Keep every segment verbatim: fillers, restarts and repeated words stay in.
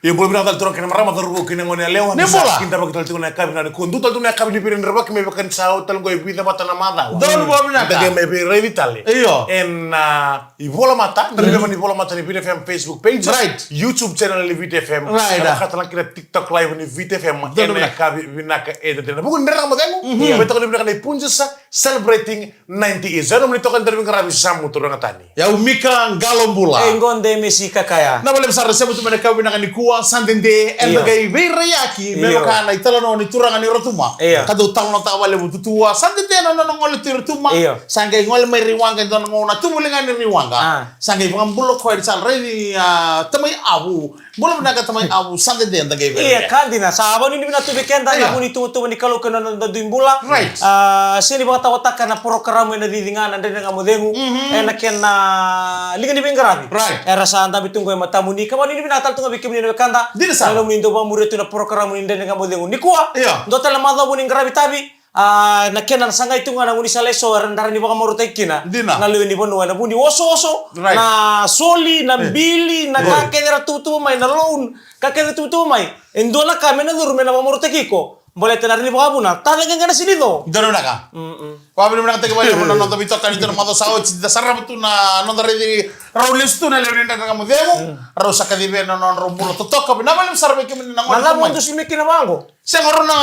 Io, bula vinaka tale turaga kei na marama, cauravou kei na gone yalewa. Ni bula. Sa kidavaki tale tiko na yakavi vinaka nikua. Dua tale tiko na yakavi ni veiradravaki me vakani sa oti tale qo e vica vata na macawa. Donu bula vinaka. Eda qai mai veiraici tale. Io. Ena ivolamata, na live ni ivolamata ni Viti F M Facebook page. Right. YouTube channel ni Viti F M. Right. Ena vakatale kina TikTok live ni Viti F M. Donu vinaka. Ena yakavi vinaka e tale. Na vuku ni Dredre Ga Mo Cegu. Mhm. Io. Me toka ni vinaka na ipunjasa celebrating ninety years. Au nomuni toka ni daru veiqaravi Samu Turaga Tani. Au Mika Qalo Bula. E qo Demesi Kakaya. Vinaka vakalevu sara na sema tu mai na yakavi vinaka nikua, sa dede, eda qai veiraiyaki me vaka na italanoa ni turaga ni Rotuma. Io. Ka dau talanoataka vakalevu tu tua, sa dede na nona gole tu i Rotuma. Io. Sa qai gole mai Riwaqa e dua na gauna, tu voli ga ni Riwaqa. A. Sa qai vakabula koya ni sa raici, a, tamai Avu. Bula vinaka tamai Avu, sa dede eda qai vei. Io, ka dina, sa vakanuinui vinaka tu vei keda, io, na vu ni tuvatuva ni Kalou kei na noda dui bula. Right. A, sega ni vakatawataka na porokaramu ena cici ga na Dredre Ga Mo Cegu. Mhm. Ena kena liga ni veiqaravi. Right. Era sa dabe tu qo e matamuni. Ka vakanuinui vinaka tale tu ga vei kemuni na wekada. Dina sara. Na nomuni dau vakamuria tu na porokaramu ni Dredre Ga Mo Cegu. Nikua, io, dua tale na macawa ni qaravi tavi. A, na kena na sagai tu ga na gaunisala eso era na rawa ni vakamarautaki kina. Dina. Na lewe ni vanua ena vu ni osooso, right, na soli, na, eh, bili, na, right, ka kece era tuvatuva mai, na loan, ka kece tuvatuva mai. E dua na ka me na curu me na vakamarautaki iko. Baleta na rawa ni vakavuna, taca ga na sini co. Dua na vinaka. Mm-mm. Vakavinavinakataki vakalevu na noda veitokani tu na macawa sa oti, da sarava tu na noda raici rau lesu tu na lewe ni Dredre Ga Mo Cegu. Mm. Rau sa kacivi na nodrau bula totoka. Vinaka vakalevu sara vei kemuni na gone. Na cava o dusi mai kina vaqo? Sega, rau na,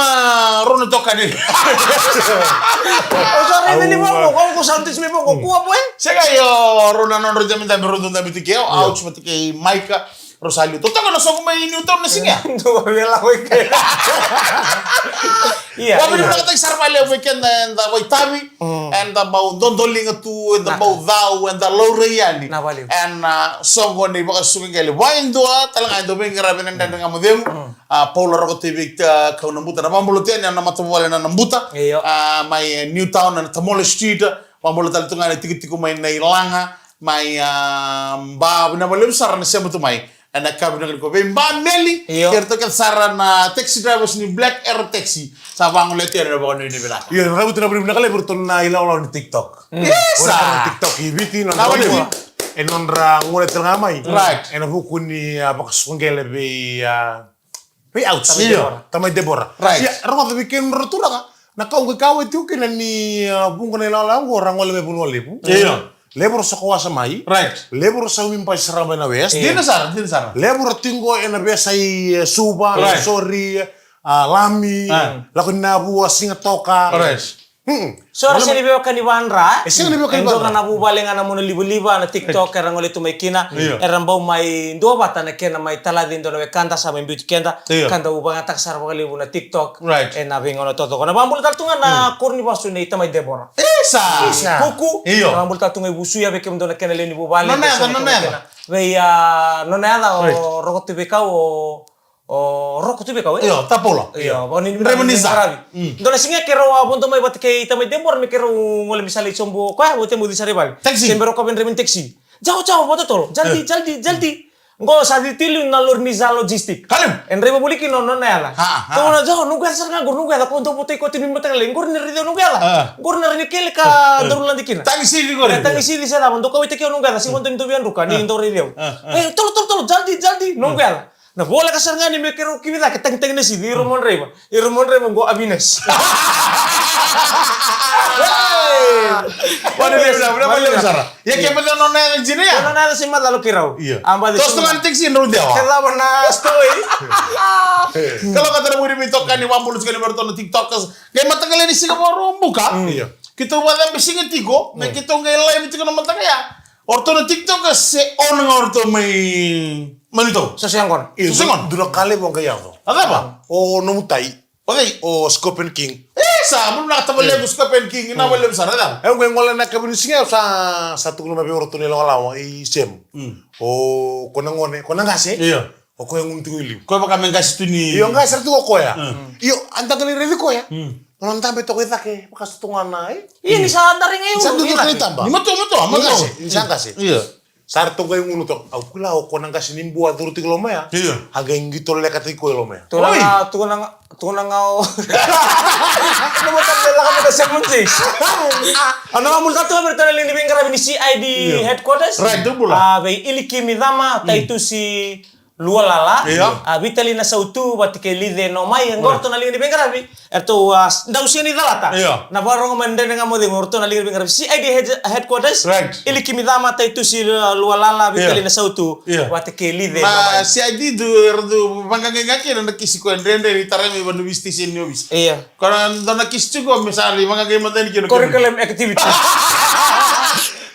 rau na tokani. O sa raica ni vaqo, o sa dusi mai vaqo, kua boy? Sega, io, rau na nodrau dabedabe, rau dau dabe tiko, io, Ouch vata kei Maika, rau sa liu. Totoka na soqo mai Newtown na siga. Dua vei la ko i ke. Ia, vakavinavinakataki sara vakalevu vei keda eda vakaitavi, mm, eda bau dodoliga tu, eda bau cau, eda laurai yani. Na vakalevu. Ena, a, soqo ni vakasuka qele. Vua e dua tale ga e dau veiqaravi ena Dredre Ga Mo Cegu. Mm. A, Paula Rokotui vei, a, kau na buta. Na vakabula tu yani na matavuvale na, na buta. Io. A, mai, e, Newtown, na Tamole Street. Vakabula tale tu ga na tikotiko mai na ilaga. Mai, a, Ba, vinaka vakalevu sara na sema tu mai. Ena yakavi vinaka nikua vei Ba Meli. Io. Kei ratou kece sara na taxi drivers ni Black Arrow Taxi. Sa vagolea tu yani na vakanuinui vinaka. Io, na ravuti na vakanuinui vinaka levu vei ratou na ilawalawa ni TikTok. Mm. Yes, sir. Na TikTok i Viti, na, na Viti. E nodra gole tale ga mai. Right. Ena vuku ni, a, vakasuka qele vei, a, vei Ouch. Tamai, io, Debora. Tamai Debora. Right. Ia, rogoca vei kemudrau turaga. Na ka au qai kaya tiko kina ni, a, vuqa na ilawalawa qo ra gole mai Vanua Levu. Io. Levu ra sa kawasa mai. Right. Levu ra sa umi bai sara mai na West. Io. Dina sara, dina sara. Levu ra tiko qo ena veiyasai, e, Suva, right, Nausori, a, Lami, a, Lakoninavu, a, Sigatoka. Right. Mm-mm. So era sega ni veiwekani vadra, e? E sega ni veiwekani vadra. E dua ga na vuvale ga na mona livaliva, na TikTok, era gole tu mai kina. Io. Era bau mai duavata na kena mai talaci e dua na wekada sa mai biuti keda. Io. Ka dau vakayagataka sara vakalevu na TikTok. Right. Ena veigauna taucoko. Na vakabula tale tu ga na, mm, koro ni vasu nei tamai Debora. Isa. Isa. Kuku. Io. Na vakabula tale tu ga i Vusuya vei kemudou na kena lewe ni vuvale. Nona yaca, nona yaca. Vei, a, nona yaca o, right, Roko tu vei kau o O Roko tu vei kau, e? Io, ta Paula. Io, vakanuinui vinaka. Draiva ni sa. Mm. Dua na siga keirau a vodo mai vata kei tamai Debora me keirau gole mai Sala i Sobo, koya vata mo cisa rivali. Taxi. Se me rau kau vei draiva ni taxi. Jao, jao, vata tolo. Jaldi, eh, jaldi, jaldi. Qo sa citili na lori ni Za Logistic. Kalem. E draiva voli kina o nona yaca. Ha, ha. Tou na jao, noqu yaca sara ga qori, noqu yaca, ko dou votai ko tini mataqali. Qori na raici au noqu yaca. Ah. Qori na raici kele ka daru lade kina. Tagisici qori. E, tagisici se cava, dou kauwaitaki au noqu yaca, se vodo ni dou via druka, ni dou raici au. Ah, ah. E, tolo, tolo, tolo, jaldi, jaldi, noqu yaca. Na voleka sara ga ni me keirau kivi cake, tagitagi na sici, iro mo draiva. Iro mo draiva qo Avines. Hey! Vakanuinui vinaka, vinaka vakalevu sara. Ia ke baci nona yaca dina ya? Nona yaca se macala keirau. Io. A baci. Toso ga na taxi drau dewa. Ke cava na story? Kalou ka tara muri veitokani, vakabula tiko ni vei ratou na TikTokers. Qai mataqali ni siga Vakaraubuka. Mm. Io. Keitou vakacabe siga tiko, me keitou qai live tiko na mataka ya. O ratou na TikTokers se o na ga o ratou mai Manitou. Sa se yaqona. Io, sa se yaqona. Dua na ka levu au qai yaco. A cava? O nomu tai. O cei? O Scorpion King. E, sa, bula vinaka tavalevu Scorpion King, vinaka vakalevu sara, e cava? E, au qai gole na yakavi ni siga, sa, sa tukuna mai vei au o ratou na ilawalawa, i Sem. Mm. O, ko na gone, ko na qase. Io. O koya gunu tiko i liu. Koya vaka me qase tu ni. Io, qase sara tu o koya. Mm. Io, a da qai lai raici koya. Mm. Nona dabe toka i cake, vaka sa tu ga na, e? Io, ni sa dari ga i ulu. Sa tu ga i taba. Ni matua, matua, ni matua. Qase, ni sa qase. Io. Sa ratou qai gunu toka. Au kila o koya na qase ni bua curu tiko i loma ya. Io. A qai qito lekataki koya i loma ya. Oi. Tukuna ga, tukuna ga, tukuna ga o. Au na matabelaka me na seven days. Au na matabelaka me na tale ni veiqaravi ni C I D headquarters. Right, dou bula. A, vei Ilikimi Cama, Taitusi. Lualala, Io. a, Vitalina Sautu vata kei Lice Nomai, e Io. qo ratou na liga ni veiqaravi. Eratou, a, s-, dau sega ni calata. Io. Na vakarogo mai na Dredre Ga Mo Cegu, o ratou na liga ni veiqaravi. C I D head-, headquarters. Right. Ili Kimicama, Taitusi, Lu-, Lualala, Io. Vitalina Sautu. Io. Vata kei Lice Na Nomai. C I D tu, eratou vaqaqai ga kina na kisi ko e dredre ni tarai mai vei na V C T C ni ovisa. Io. Ko na dua na kisi tiko me sa lai vaqaqai mada yani kina. Curriculum activity.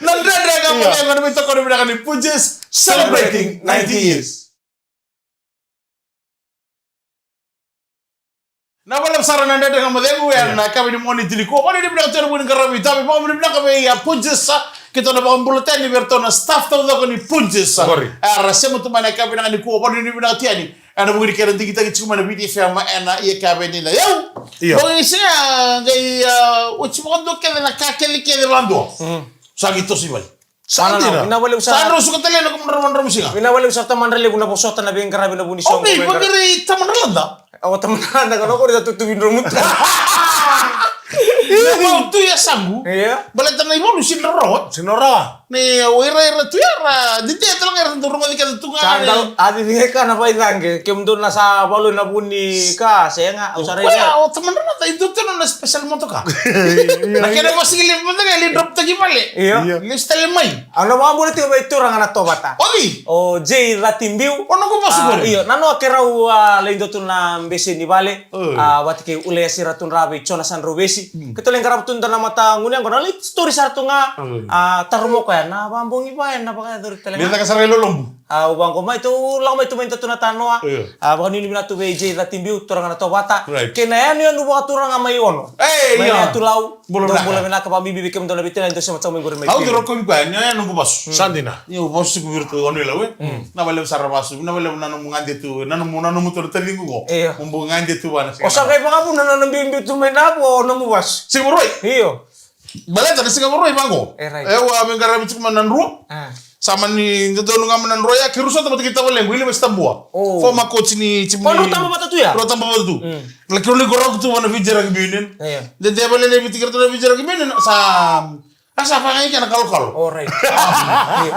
Na Dredre Ga Mo Io. Cegu, na veitokoni vinaka ni Punjas, celebrating ninety years. Na vale sara na Dredre Ga Mo Cegu, Io. na kave ni moni tili ko. Vale ni vinaka tena moni qaravi tavi, vale ni vinaka vei a Punjas, keitou na vakabula tani vei ratou na staff taucoko ni Punjas. Sorry. Era sema tu mai na kave vinaka ni ko, vale ni vinaka tani. Ena vuku ni kena digitaki tiko mai na Viti F M ena ia kave ni na yau. Io. Bogi sega, qai, a, oti vakadua kece na ka kece kece vakadua. Mm. Sa qai toso i vale. Sa Ana dina. na, ina vale usa. Sa drau suka tale na kumudra madra musiga. Ina vale usa tamana levu na vosota na veiqaravi na vuni sogo. Omi, veiqaravi. Vagari tamana lada. Au tamana lada ka na kori da tutu vidro mutu. Io, tu ya sangu. Io. Baleta na ivalu sinra rawa. Sinra rawa. Ni o ira ira tu ya ra dite tala ngai ra tu rongo dike tu Sa nga. dau, a di dinga ka na vai dange. Kemudou na sa valu na vuni ka, sega, au sa rai Koya, ya. o tamana lada, i tu tena na special motoka. Na kena vasigili motoka, li drop taki vale. Io. Io. Li stale mai. Au na vakabula tiko vei turaga na tovata. Oi. O J Rati Biu. O noqu vasu A, kore. io, na noa ke rau, a, lai dua tu na bese ni vale. Oi. A, vata kei Ule Yasi Ratu Dra vei Jona Sandrau Vesi. Mm. Ke tou lai qarava tu dua na mata gunu yaqo, na lai story sara tu ga. Oi. A, taro mo koya, na vabogi vaya, na vakayacori tale Ni ga. caka sara i lolobu. A, au vaqo mai tu, lako mai tu mai dua tu na tanoa. Oi. A, vakanuinui vinaka tu vei J Rati Biu, turaga na tovata. Right. Kei na yanuyanu vakaturaga mai Ono. Ei, Mai ia. na Yatu Lau. Bula Dou vinaka. bula vinaka vakabibi vei kemudou na veitinani dou sema tau mai qori mai Au Pili. dou rokovi koya, ni o ya noqu vasu. Sa dina. Ni o vasu tiko vei iratou Ono i Lau, e? Mm. Na valevu sara vasu, na valevu na nomu gade tu, na nomu, na nomu tu na taliqu qo. Io. Mo bu gade tu vana O sa sega. qai vakavuna na nomu biubiu tu mai na vo, o nomu vasu. Sega vakaroi. Io. Baleta na sega vakaroi vaqo. E, right. E, au a veiqaravi tiko mai na Drua. A. Sa mani dodonu ga mai na Drua ya, kei Rusota vata kei tavalequ, Ili Vesitabua. O. Former coach ni timu Ko ni Drua taba vata tu ya? Drua taba vata tu. Mm. Laki rau lai qoroki tu vana Fiji Rugby Union. Io. Dede vale lai viti kei ratou na Fiji Rugby Union, sa, a sa vakayaga kina kalokalo. Alright.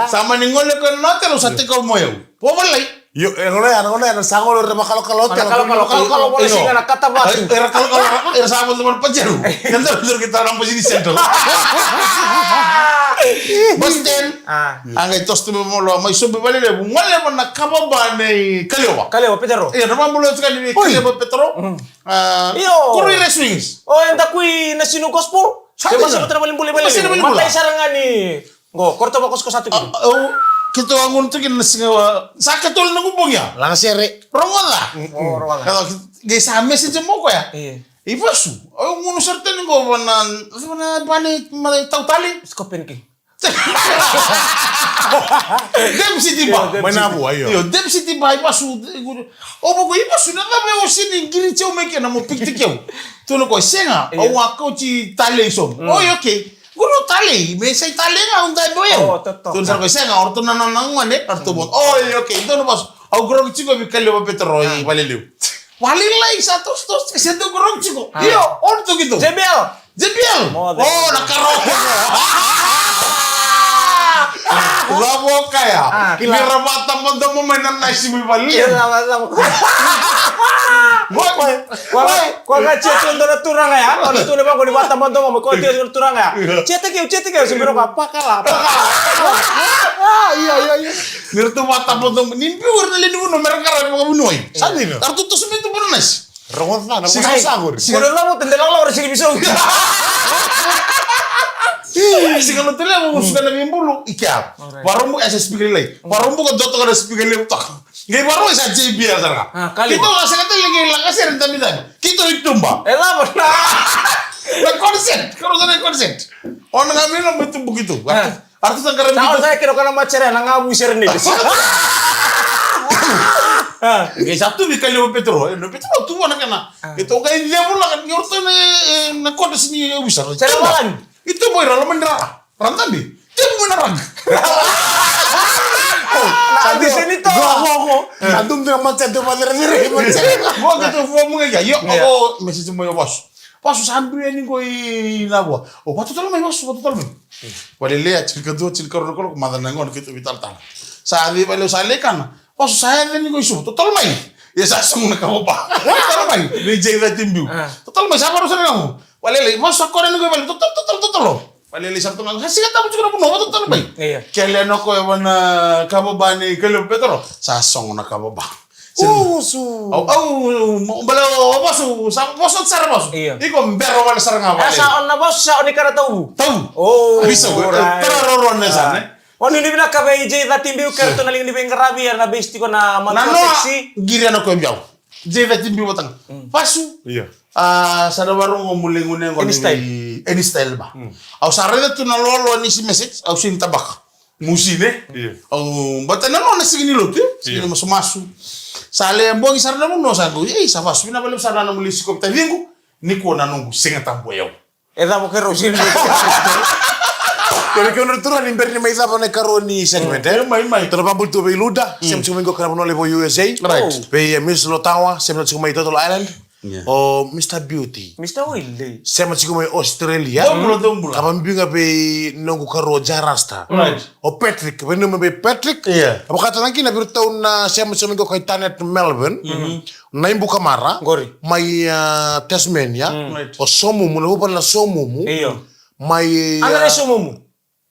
Sa mani gole koya na hotel, au sa take off mo yau. Vo valai. Io, e gole ya, na gole ya, na sa gole ira makalokalo hotel. Ana kalokalo, kalokalo, kalokalo, Io. siga na kata vatu. Era kalokalo, era sa vodo mana Pajero. Keda vodo kita na Pajini Central. Bus stand. A. A qai toso tu mai Molo, mai sobu i Valelevu, gole vana kava ba nei Kaliova. Kaliova Petero. Io, na vabula tu ka ni Oi. Kaliova Petero. Mm. A, Io. Koro i Red Wings. O, eda kui na Sinu Gospel. Sa Ke dina. masa vata na valibula i Masa na Valelevu. valibula. Matai sara ga ni Qo, koro tou vakosakosa tu A, kina. au, keitou a gunu tu kina na siga wa, sa katolu na noqu bogi ya. Laga sere. Rogoca. O, rogoca. Qai sa message mo koya. E. I vasu. Au gunu sara tani qo vana, vana bani, ma tau tale. Scorpion King. Dam City Bar. Io, Dam Mai na City. vua, io. Io, Dam City Bar, i vasu. O voko, i vasu, na cava o sini qiri teu mai kena mo pikti keu. Tukuna o koya, sega, Io. au a kauti tale i sobu. Mm. Oi, okay. Qori o talei, me sa i talei ga au dabe o yau. O, totoka. Tukuna sara o koya, sega, o ratou na nona gone, o ratou vota. Oi, okay, donu vasu. Au qoroki tiko vei Kaliova Petero i Valelevu. Valeleu. Valelai sa tosotoso, se dou qoroki tiko. A. Io, o ratou keitou. J B L. J B L. Mo, O, na karoko. Lavo kaya. A. Ni ra vata mo domo mai na nasi mai Valeleu. Io, lavo, lavo. Mo, Koya, koya, koya ga tia tu e dua na turaga ya, o na tu na vaqo ni vatabodomo, koya tia tu na turaga ya. Tia takeu, tia takeu, se bera koya, pakala, pakala. Ia, ia, ia. Ni ratou vatabodomo, ni biu era na lewe ni vanua, me ra qaravi vakavuniwai. Sa dina. Ratou toso mai tu vua na nasi. Rogoca na Siga, vakasago ri. siga. Koya na lavo, tende lalo, ora siri bisau. Siga Lotu Levu, suka na veibulu, i kea. Alright. Varobu, e sa speaker lai. Varobu ka doto ka na speaker levu toka. Qai varau e sa J B L sara ga. A, Kaliva. Keitou a sega tale ni qai lako sere dabidabi. Keitou i tuba. E lavo na. Na concert. Koro sa na concert. O na ga mai loma i tuba keitou. A. Artu sa qaravi Sa keitou. Sa keitou kana macere na ga vu sere ni. A. Qai sa tu vei Kaliva Petro. E, na Petro tu vua na kana. A. Keitou qai levu lako ni orto na, e, na kota sini e wisa. Sere valani. I tuba i ra loma ni rara. Randabi, tebu mai na rag. Sa dise ni to. Go, go, go. Sa dum dina mancha de madre de rei mancha. Go ke to fo mu ga yo. Ia. O, message mo yo vasu. Vasu sa dui ni go i na go. O, vatu tala mai vasu, vatu tala mai. Vale lea, tilika dua, tilika rua, kolo, mada na gona keitou vitalatala. Sa dui vale sa lekana. Vasu sa yaco ni ko i Suva, totolo mai. Ia sa sogo na kava ba. Totolo mai. Ni J thirteen Biu. Ah. Totolo mai, sa vakarau sara ga mo. Valele, vasu sa kore ni ko i vale, totolo, totolo, totolo. Valele sa tu ga, sa siga tabu tiko na vanua, totolo mai. Ia. Kele na ko e vana kava ba ni kele petoro. Sa sogo na kava ba. Usu. Au, au, mo, bale, o, o, vasu, sa, vasu sara vasu. Ia. Iko bero wale sara ga. Ah, vale. Sa, o na vasu, sa, o ni kara tau. Tau. Oh, bisa, right. Tara roro ne sa, ne? Vanuinui vinaka vei J thirteen Biu, kei ratou na liga ni veiqaravi, era na base tiko na Matua Taxi. Qiri na ko e biau. J thirteen Biu vata ga. Mm. Vasu. Ia. Ah, sa na varogo mo legu nego. Any style. Any style ba. Mm. Au sa raica tu na lolo ni si message, au sini tabaka. Musi ne? Ia. Au, bata na lolo na sigi ni lotu, eh? Sigi ni masumasu. Sa le bogi sara na vanua sa qo, ei, sa vasu, vinaka valevu sara na mo le sikovi taciqu, ni kua na noqu Siga Tabu e au. E cava ko rau sini? Kena kena turaga ni bera ni mai cava na ikarua ni segment, eh? Mai, mai. Tona vabuli tu vei Luda, sema tiko mai qo kena vanua levu U S A. Right. Vei, eh, Miss Lotawa, sema tiko mai Turtle Island. Yeah. O Mister Beauty. Mister Willy. Sema tiko mai Australia. Dou bula, dou bula. Ka vabiga vei noqu karua Jarasta. Right. O Patrick, vei nomu vei Patrick. Yeah. Vakatana kina vei ratou na sema tiko mai qo kai Tanet Melbourne. Mm-hmm. Na ibukamara. Qori. Mai, ah, Tasmania. Mm. Right. O Somumu, na vuvale na Somumu. Io. Mai, ana ah, Somumu.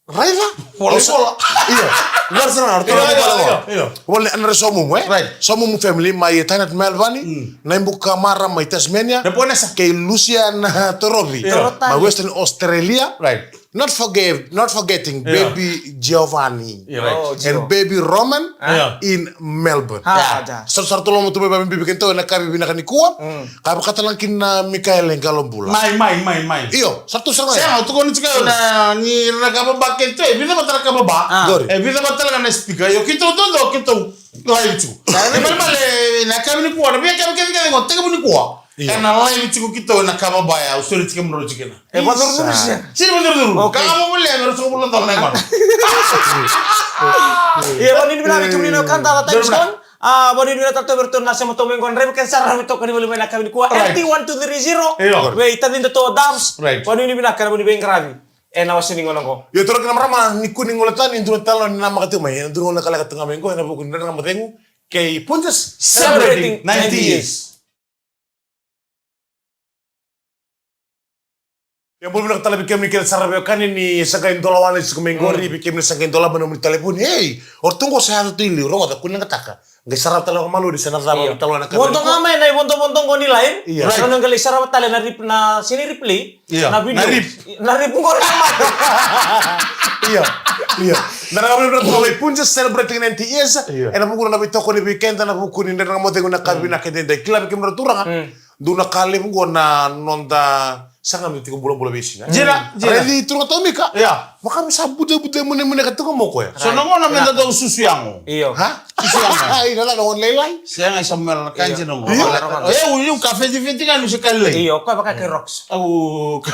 Raica? Vola, vola. Io. Vola sara, io, io, io. Vola ni Andres Somumu, eh? Right. Somumu family, mai Tanet Melbourne, mm, na ibukamara mai Tasmania. Na ponesa. Kei Lucia na Torovi. Io. Mai Western Australia. Right. Not forget, not forgetting, io, baby Giovanni. Io, right. Oh, and Gio. Baby Roman, io, in Melbourne. Ha, yeah, ja. Sa, sa tolo mo tu mai ba bibi kento na kavi vinaka nikua. Mm. Ka vakatala kina Mikaele Qalobula. Mai, mai, mai, mai. Io, sa tu sara. Sega, o tukuni tiko na, ni na kava ba keitou, e vica vata na kava ba. Ah. Qori. E vica vata na speaker. Io, keitou dodo, keitou live tiko. Sa, e malemale, na kavi nikua, na via kavi kece kece qo, tekivu nikua. Io. E na live tiko keitou, na kava ba ya, au soli tiko mo rau tiko na. E vacurucuru se? Sini vacurucuru. Okay. Ka mo vole, me rau sa vula dola na iqona. Ia, vani ni vinaka vei kemuni na kanta, thanks, Don. Ah, vani ni vinaka tale tu vei ratou na sema tu mai qo, draiva kece sara me toka ni voli mai na kavi nikua. Right. L T one two three zero. Io. Vei tacidatou Doves. Right. Vani ni vinaka na vani veiqaravi. E na wase ni gauna qo. Io, toro kina marama ni kua ni gauna tani, dua na talo ni namaka tu mai. E na dua na gauna ka leka tu ga mai qo, e na vuku ni Dredre Ga Mo Cegu. Kei Punjas. Celebrating ninety years. Ia, bula vinaka tale vei kemuni kece sara veiwekani ni sa qai dola wale tiko mai qori, vei kemuni sa qai dola mai nomuni talevoni. Ei, o ratou qo sa yaco tu i liu, rogoca, kua ni leqataka. Qai sarava tale vakamalua ni sa na cava, io, tale na kamera. Vodo ga mai na ivodovodo qo ni live. Ia. Right. Nona qai lai sarava tale na rip, na sini replay. Ia. Na video. Na rip. Na rip qori na mata. Ia. Ia. Na rip qori na mata. Punjas celebrating ninety years. Ia. E na vuku na veitokoni vei keda, na vuku ni Dredre Ga Mo Cegu na kavi na keda. Kila vei kemuni na turaga. Mm. Dua na ka levu qo na noda saga me tiko bulabula veisiga. Jira, jira. Raici turaga Tomika. Ia. Vaka me sa budebude munemune ka tiko mo koya. So na gauna me da dau susu yago. Io. Ha? Susu yago. Ai, na la na online lai. Sega, i Samuela na kanji na gauna. Io. E, u, u ka fetifeti ga ni se kalelei. Io, koya vaka kei Rocks. Au ka,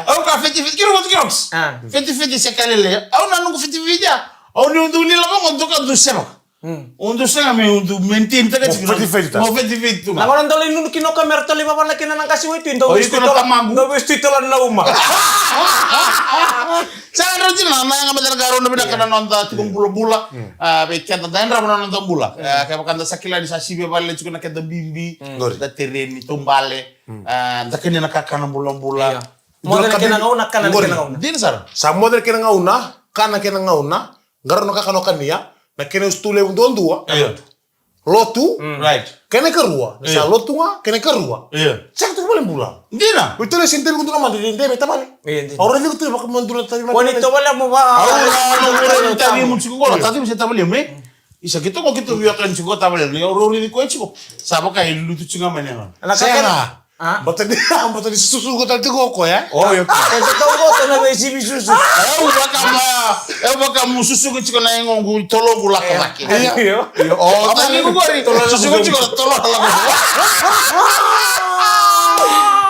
au ka fetifeti, kei Rocks, kei Rocks. Ah. Fetifeti se kalelei. Au na noqu fetifeti ya. Au ni udu ni lava qo, duka du sema. Mm. Udu sega me udu maintain taka tiko. Mo fetifeti taka. Mo fetifeti tu ga. Na gauna dau lai nunu kina o kamera, dau lai vavana kina na qase wai tu, dau vesu tu i tola, dau vesu tu i tola na uma. Sa yadrava tiko na, na yaga me da na qarauna vinaka na noda tiko bulabula. Mm. A, vei keda da yadrava na noda bula. Mm. A, kevaka da sa kila ni sa sivia vale tiko na keda bibi. Mm. Da tereni, taubale. Mm. A, da kania na kakana bulabula. Ia. Moce na kena gauna, kana na kena gauna. Dina sara. Sa moce na kena gauna, kana na kena gauna. Qarauna kakana o kania, na kena usutu levu duadua. Io. Lotu. Mm. Right. Kena ikarua. Io. Sa lotu ga, kena ikarua. Io. Sega tu vale bula. Dina. Oi, tale sini tevi kuduna mada, de, de, me tavale. Io, dina. Au raici tu vakamaduna tavi mada. Kua ni tavale mo va. Au na, au na, au na tavi mo tiko kola, tavi mo se tavale me. Isa, keitou, keitou via kani tiko tavale. Ni au raici koya tiko. Sa vaka e lutu tiko ga mai na. Sega. Ah? Bata ni, bata ni susu ko tale tiko o koya, eh? Oh, io. E sa tau ko tana vei sivi susu. Au vaka ma, au vaka mu susu ko tiko na yagoqu, toloqu lako cake. Io. Io. O, tani ko qori, susu ko tiko na tolo lako.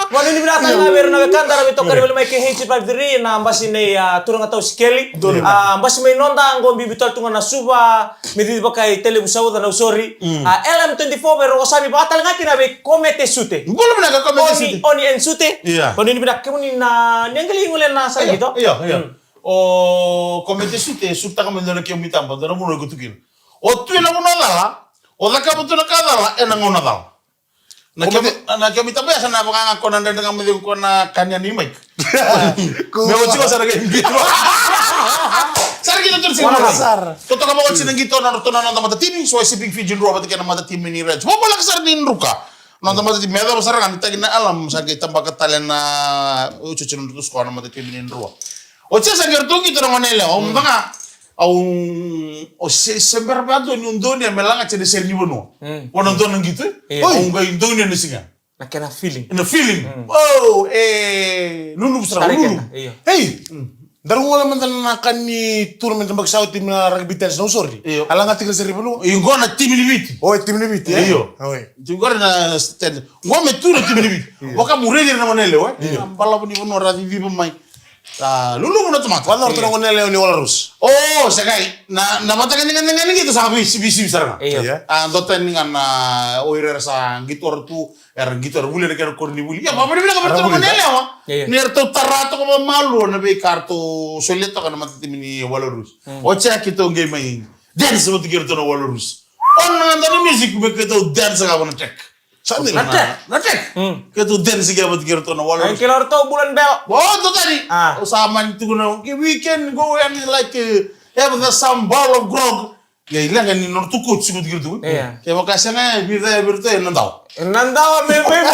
Vani ni vinaka tale ga vei ira na wekada ra veitokani voli mai kei H five three, na basi nei, ah, turaga tau Sikeli. Ah, basi mai noda, qo bibi tale tu ga na Suva, me cici vaka i Tailevu Sauca, na usori. Mm. Ah, L M twenty-four, vei ira o sami vaka tale ga kina vei Komete Sute. Bula vinaka Komete Sute. Oni, Oni and Sute. Ia. Oni ni vinaka kemuni na, ni qai lai gole na sala qito. Io, io. Mm. O Komete Sute, sutaka mai dua na kemu itaba, dua na vanua iko tu kina. O tu ena vanua cala, o cakava tu na ka cala ena gauna cala. Na kemi, na kemi tabaya sa na vaka ga ko na Dredre Ga Mo Cegu ko na kania ni Mike. Me oti ko sara kei qito. Sara qito tu sara. Totoka vakaoti na qito na roto na noda matatimi, so e si Big Fiji drua vata kei na matatimi ni Reds. Vovolaka sara ni druka. Noda matatimi, me yacova sara ga ni taki na alarm, sa qai tabaka tale na otioti na nodratou sikoa na matatimi ni drua. Oti sa qai ratou qito na gone yalewa, au mada ga, au, o se, se bera vaya dua ni au donuya me lagati ena sere ni vanua. Mm. Ena dua na qito, e? Io. Au qai donuya na siga. Na kena feeling. Na feeling. Mm. Oh, e, luluvu sara, luluvu. Io. Ei! Mm. Daru gole mada na ka ni tournament tabaki sa oti na rugby tens na usori. Io. A lagati kina sere ni vanua. Io, qo na timi ni Viti. O, e timi ni Viti, e? Io. Oi. Timi qori na stand. Qo me tu na timi ni Viti. Io. Vaka mu raici ira na gone yalewa, e? Io. Na balavu ni vanua ra ciciva mai. A, luluvu na tamata. Vaka ratou na gone yalewa ni Wallaroos. O, sa qai. Na, na mataka ni ganegane qito sa veisivi sara ga. Io. Io. A, dua tani ga na o ira era sa qito ra tu. Era qito, era vuli ena kena koronivuli. Ia, vavinavinaka vei ratou na gone yalewa. Io. Ni ratou tara toka vakamalua na veika ratou solia toka na matatimi ni Wallaroos. Mm. Oti ya keitou qai mai dance vata kei ratou na Wallaroos. On na gada na music me keitou dance ga vata na tech. Sa dina. Na tech, na tech. Mm. Keitou dance ga vata kei ratou na Wallaroos. Ai, kila ratou bula ni bela. O, dua tani. A. Au sa mani tukuna, okay, we can go and like, uh, have the, some bottle of grog. Ia, e leqa ni nodratou coach sikoto kira tu. Ia. Kevaka sega, e vica e vei iratou ena dawa. Ena dawa me vei ma.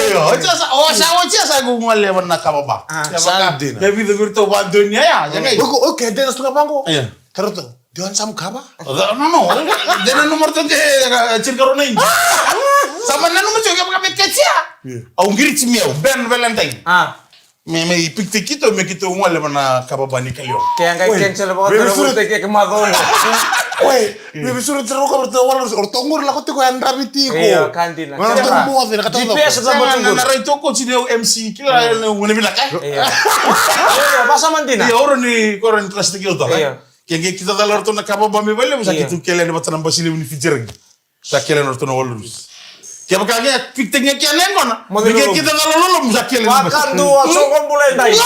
Io, o sa, o sa, o sa qai gole vata na kava bar. A, kevaka sa dina. Me vica vei iratou vadonuya ya, ya qai. Oko, okay, dena sa tu ga vaqo. Ia. Tara ratou, do you want some kava? No, no. Dena nanuma ratou qai, e, tinikarua na inci. Sa mani nanuma tiko kevaka me ketia. Ia. Au qiriti meu, Ben Valentine. A. Me, me i pick-taki keitou, me keitou gole vata na kava bar ni Kalio. Ke a qai cancel vakatura, me vei sure, ke macawa. Oi, me vei sure tiko o ratou Wallaroos, o ratou qori lako tiko e yadravi tiko. Io, ka dina. Ga ratou moce na ka taucoko. G P S sa bau tu qori. Na rai tiko coach ni M C, kila na gone vinaka. Io. Io, vasa madina. Io, o rawa ni, o rawa ni trust-taki au toka. Io. Ke qai kidacala o ratou na kava bar mai Valelevu, sa keitou kele yani vata na basi levu ni Fiji Rugby. Sa kele na ratou na Wallaroos. Kevaka ke pick-taki ga kina na yaqona. Mo ni ke kidacala lolomu sa kele na. Vakadua, soqo bula edai. Ia.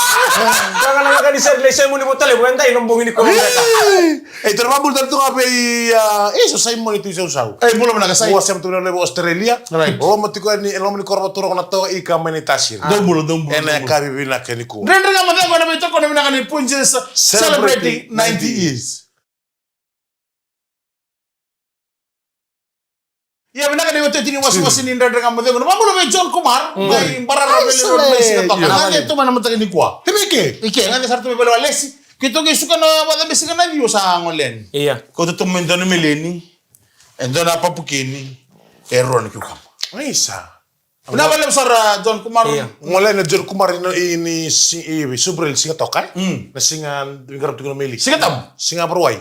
Ka ga na laka ni sere lai semuni Votalevu edai na bogi nikua. Ei, tara vakabula tale tu ga vei, a, e, so Saimoni tu i Sausau. Ei, bula vinaka Sai. Ua sema tu na levu Australia. Right. Loma tiko yani, e loma ni koro vatura ko na toka i ka mai ni tasiri. Dou bula, dou bula, dou bula. Ena yakavi vinaka nikua. Dredre Ga Mo Cegu ena veitokoni vinaka ni Punjas celebrating ninety years. Ia vinaka ni wetewete ni wasewase ni Dredre Ga Mo Cegu. Na vakabula vei John Kumar. Mm. Mai Barara vei Lero mai Sigatoka. Gace tu mai na mataka nikua. Timi ike. Ike, gace sara tu mai vale Walesi. Keitou qai suka na vakacabe siga na ciwa sa gole yani. Ia. Kauta tu mai dua na meleni. E dua na papukini. E rua na kiukamba. Isa. Vinaka vakalevu sara John Kumar. Ia. Gole na John Kumar i, i, ni si, i, Subrail Sigatoka, e? Mm. Na siga ni qaravi tiko na Meliki. Siga Tabu. Siga Vakarauwai.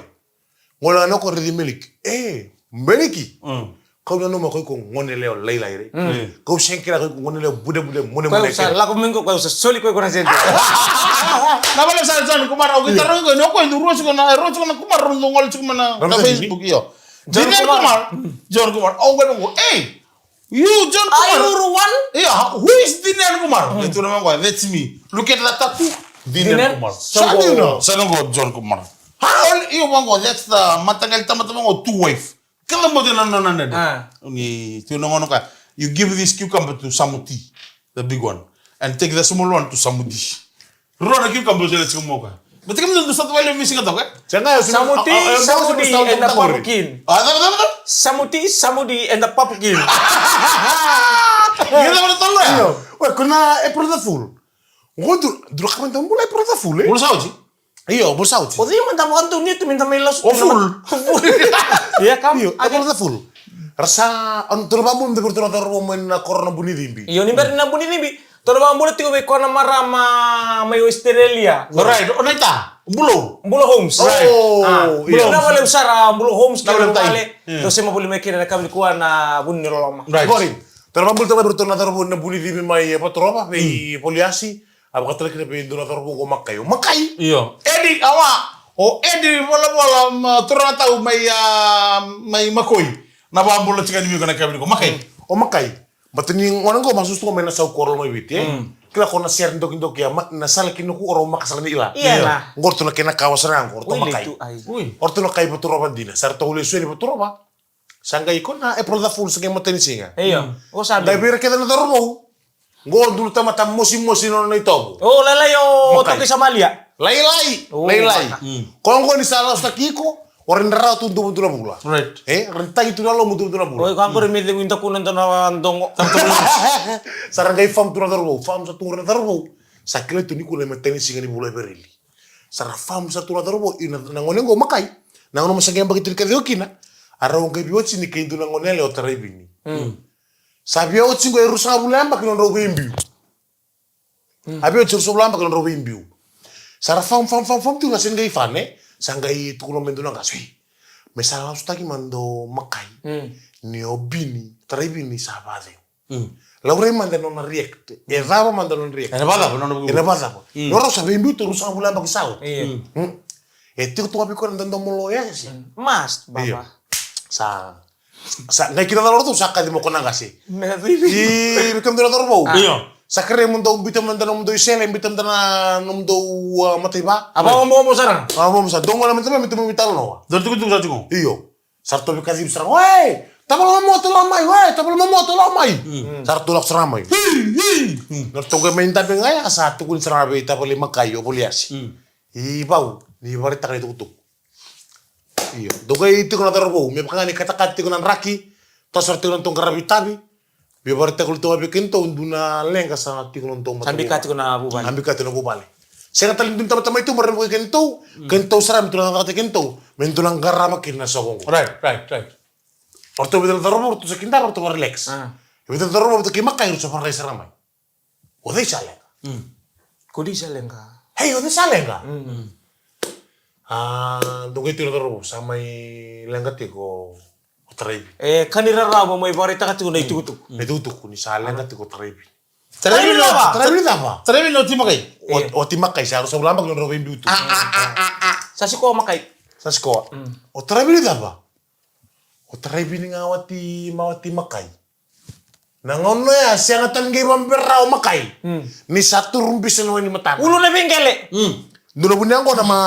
Gole na ko raici Meliki. E, Meliki. Mm. Kau nanuma ko iko gone yalewa lailai, right? Mm. Kau sega ni kila ko iko gone yalewa budebude, munemune. Kau sa lako mai qo, kau sa soli ko iko na sede. Vinaka vakalevu sara John Kumar, au qai taroga iko, ni o koya e dau rua tiko na, e rua tiko na Kumar, rau dau gole tiko mai na, na Facebook, io. John Kumar. John Kumar. Au qai vaqo, ei, You, John Kumar. Are you one? Yeah, who is Dinian Kumar? Mm. E tukuna vaqo, that's me. Look at the tattoo. Dinian Kumar. Sa dina. Sa dina qo John Kumar. Ha, io vaqo, that's the mataqali tamata vaqo, two wife. Kila mo dina na nona dede. Ah. Ni tukuna gona ka, you give this cucumber to Samuti, the big one, and take the small one to Samudi. Rua na cucumber sa lesu mai o koya. Baleta kemudou dau sota vale mai Sigatoka, e? Sega, Samuti, Samudi and the Papukin. A, cava, cava, cava? Samuti, Samudi and the Papukin. Ia, cava na talo ya? Io. Oi, ko na April the Fool. Qo dua, dua ka mada bula April the Fool, e? Bula sa oti? Io, bula sa oti. O cei mada vakadonui tu meda mai lasu? O Fool. Ia, kam. Io, April the Fool. Ra sa, dua na vakabula meda vei iratou na cauravou mai na koro na Bunicibi. Io, ni bera na Bunicibi. Dua na vakabula tiko vei koya na marama mai Australia. Alright, o Naita, Bula. Bula Homes. Right. Oh, ah, Bula Homes. Vinaka vakalevu sara Bula Homes, kei na vale. Dou sema voli mai kina na yakavi nikua na Vuni ni Loloma. Right. Qori. Dua na vakabula tale vei iratou na cauravou na Bunicibi mai Vatorova, vei Voliasi. A vakatale kina vei dua na cauravou ko Makai. O Makai. Io. Edi, awa. O Edi Volavola, turaga tau mai, ah, mai Makoi. Na vakabula tiko yani vei iko na yakavi nikua. Makai. O Makai. Baleta ni gauna qo masusu tu ga mai na sau koro mai Viti, e? Mm. Kila ko na sere dokidoki ya, ma-, na sala kina ku oro maka sala ni ila. Ia na. Qori tu na kena kawa sara qori tu makai. Oi. Oi. Oro tu na kai vaturova dina. Sara tu ule sweni vaturova. Sa qai ko na April the Fool sa qai matai ni siga. Io. Mm. O sa qai vei ira kece na cauravou. Qo dulu tamata mosimosi nona na itovo. O lailai o makai. Toki Samalia. Lailai. O lailai. Maka. Mm. Ko qo ni sa lasutaki iko. O ra ni rarawa tu duva dua na vula. Right. E, ra ni tagi tu na lomu duva dua na vula. Oi, ko a qori me cegu i dakuna dua na dogo. Sa ra qai fam tu na cauravou, fam sa tu na cauravou. Sa kilai tu ni kua na imatai ni siga ni vula Evereli. Sa ra fam sa tu na cauravou, i na, na gone qo makai. Na gone mo sa qai yabaki tini ka ciwa kina. A rau qai veiwatini kei dua na gone yalewa o Taraivini. Mm. Sa via oti qo e ruasagavulu na yabaki nodrau veibiu. Mm. A via oti e ruasagavulu na yabaki nodrau veibiu. Sa ra fam, fam, fam, fam tu na sega ni qai fane. Sa qai tukuna me dua na qase. Oi. Me sa lasutaki mada o makai. Mm. Ni o Bini, Taraivini sa vacegu. Mm. Laurai mada na nona react. E cava mada na nona react. Ena vacava, nona vuku. Ena vacava. Mm. Nona sa veibiu tu ruasagavulu na yabaki sa oti. Io. Mm. E tiko tu ga vei koya na dodomo loya se. Mm. Must, baba. Io. Sa Sa, qai kina cala ratou sa kaci mo ko na qase. Me civi. I, me kemudou na cauravou. Io. Sa kerei mo dou biuta mada na nomudou isele, biuta mada na nomudou, ah, mataiva. A vaobobo sara. A vaobobo sara. Dou gole mada mai, me tou mai talanoa. Dou tukutuku sa tiko. Io. Sa ratou veikacivi sara. Oi! Tavale momoto la mai, oi! Tavale momoto la mai. Mm. Sa ratou lako sara mai. Hi, hi. Mm. Na ratou qai mai dabe ga ya, sa tukuni sara vei tavale makai, o Voliasi. Mm. I vau, ni vakaraitaka na itukutuku. Io. Dou qai tiko na cauravou, me vaka ga ni katakata tiko na draki, toso sara tiko na nodatou qaravi tavi, me vakaraitaka tiko ga vei kedatou dua na leqa sa tiko na nodatou matavuvale. Sa bika tiko na vuvale. Sa bika tiko na vuvale. Sega tale ni dua ni tamata mai tu, mara vei kedatou, kedatou sara me tu na cakacaka kedatou, me dua na qarava kina na soko qo. Right, right, right. O ratou vica na cauravou, o ratou sa kidava, o ratou relax. Ah. Vica na cauravou, o ratou kei makai, o ratou sa vakarai sara mai. O cei sa leqa? Mm. Ko cei sa leqa? Hei, o cei sa leqa? Mm. A, dou qai tiko na cauravou, sa mai leqa tiko o Taraivi. E, ka ni rarawa mai vakaraitaka tiko na itukutuku. Na itukutuku ni sa leqa tiko o Taraivi. Taraivi na cava? Taraivi na cava? Taraivi na oti makai. O, oti makai, sa rau sa vula baki na rau veibiu tu. Sa sikoa makai. Sa sikoa. Mm. O Taraivi na cava? O Taraivi ni ga wati, ma wati makai. Na gauna ya, sega tale ni qai vabera o makai. Mm. Ni sa turu bise na wai ni matana. Ulu na veiqele. Mm. Dua na vuni yaqona ma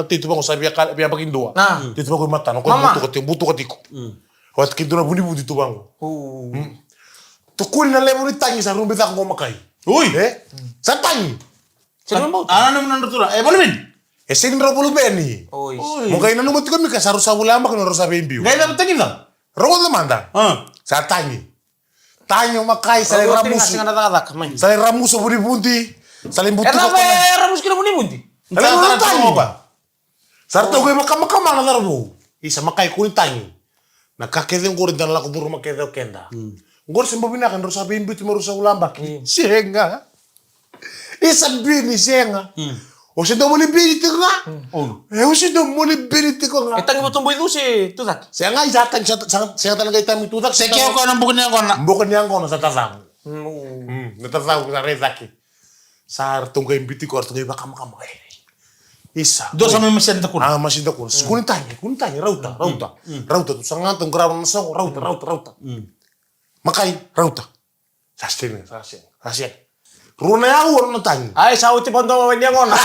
tei tu vaqo sa via ka-, via baki dua. Ah. Tei tu vaqo i matana, ko butuka tiko, butuka tiko. Mm. Wati kei dua na vunivuni tu vaqo. Oh. Mm. Tukuni na levu ni tagi sa rubi caka qo makai. Ui. E? Sa tagi. Sa rubi bauta. Ana na muna na tura. E, volumeni. E sega ni rau volumeni. Oi. Ui. Mo qai nanuma tiko mai ka sa rau sa vula baki na rau sa veibiu. Qai cava tagi ca? Rau mada. Ah. Sa tagi. Tagi o makai, sa lai ramusu. Sa lai ramusu o vunivuni. Sa lai butuka. E ramusu kina vunivuni. Sa lai butuka. Sa ratou qai vakamakama na cauravou. Isa makai kua ni tagi. Na ka kece qori da na lako curuma kece o keda. Mm. Qori se bau vinaka, drau sa veibiu tu me rau sa vula baki. Mm. Sega. Isa Bini sega. Mm. O se dau mani Bini tiko ga. Mm. E, o se dau mani Bini tiko ga. E tagi vato boi tu se tu cake. Sega, isa tagi, sa, sa, sega tale qai tagi tu cake. Se ke o koya na buka ni yaqona. Buka ni yaqona sa tacavu. Mm. Mm, na tacavu sa rai cake. Sa ratou qai biuti koya, ratou qai vakamakama. Isa. Dua sa mai masini dakuna. Ah, masini dakuna. Mm. Kua ni tagi, kua ni tagi, rauta, rauta. Mm. Rauta, tu sa ga ratou qarava na soko, rauta, rauta, rauta. Mm. Makai, rauta. Sa sega, sa sega, sa sega. Rua na aua, rua na tagi. Ai, sa oti vado ni yaqona.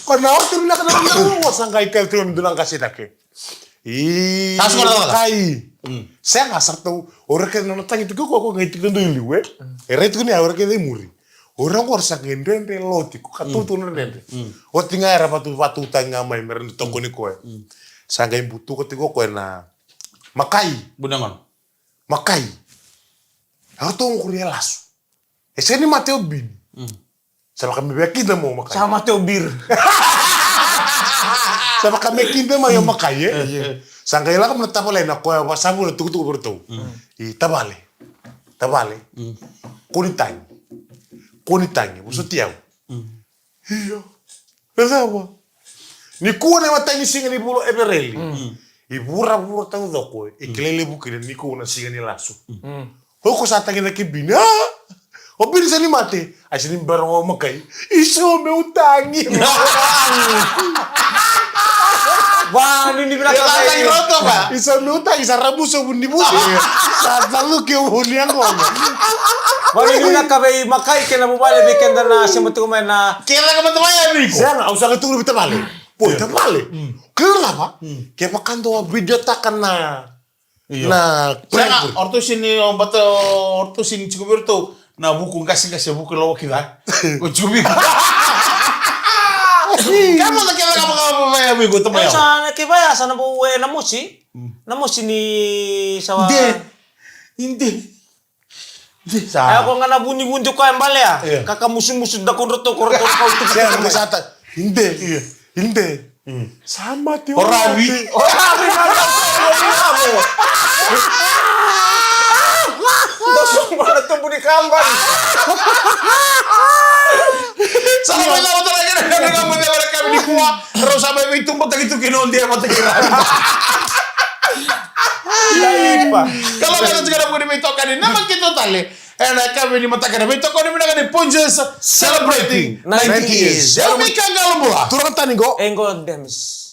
Ko na oti vinaka na aua, sa qai kaya tu na dua na qase cake. Ii, sa sega na caka. Kai. Mm. Sega, sa ratou, o ira kece na nona tagi tiko ko, ko qai tiko dua i liu, e? Mm. E rai tiko ni a, o ira kece i muri. O ira qori sa qai dredre lo tiko, ka tutu na dredre. Mm. Oti ga era vatu, vatu tagi ga mai, me ra dau tokoni koya. Mm. Sa qai butuka tiko koya na makai. Buna gona. Makai. Eratou qori e lasu. E sega ni mate o Bini. Mm. Sa vaka me via kida mai o makai. Sa mate o Biri. Sa vaka me kida mai o makai, e? Io. Sa qai lako mai na tavale na koya vakasavu na tukutuku vei ratou. Mm. I tavale. Tavale. Mm. Kua ni tagi. Kua ni tagi. Vosoti au. Mm. Io. E cava? Nikua na imatai ni siga ni vula o Evereli. Mm. I vuravura taucoko, e kilai levu kina nikua na siga ni lasu. Mm. O iko sa tagi cake Bini. A! O Bini sa ni mate. Ai sa ni bera o makai. Isa o meu tagi. Va, ni ni vinaka vei. Isa nuta, isa rabuso bu ni busi. Sa talu ke bu ni ango. Va, ni ni vinaka vei Makai kei na vuvale vei keda na sema tiko mai na. Kela ka mata mai amigo. Sega, au sa ka tukuna vei tavale. Poi tavale. Kela lava. Ke vakadua video taka na. Io. Na sega, oratou sini o bata, oratou sini tiko vei oratou na vuku qaseqase, vuku lawaki ca. Ko tiko vei. Ka mata kela ka maka mai amigo tamai. Sa na ke vaya sa na vou e na mosi. Na mosi ni sawa. Inde. Inde. Inde. Sa. Aya ko ga na vunivuni ko e balea. Kaka musumusu da ko droto ko roto ko tu. Sega, ni sa ta. Inde. Inde. Sa mate o ravi. O ravi na ka o ravi na mo. Doso mana tubu ni kamba. Sa na mai lava tara kena kena kamba de bara kami ni kua. Rau sa mai vei tuba taki tu kina onde e vata kei ravi. Laipa. Kalau kena tiko na vuni vei tokani na makito tale. Ena kami ni mataka na vei tokani vinaka ni Punjas celebrating ninety years. Yau mi ka galo bula. Turaga tani go. Engo Demis.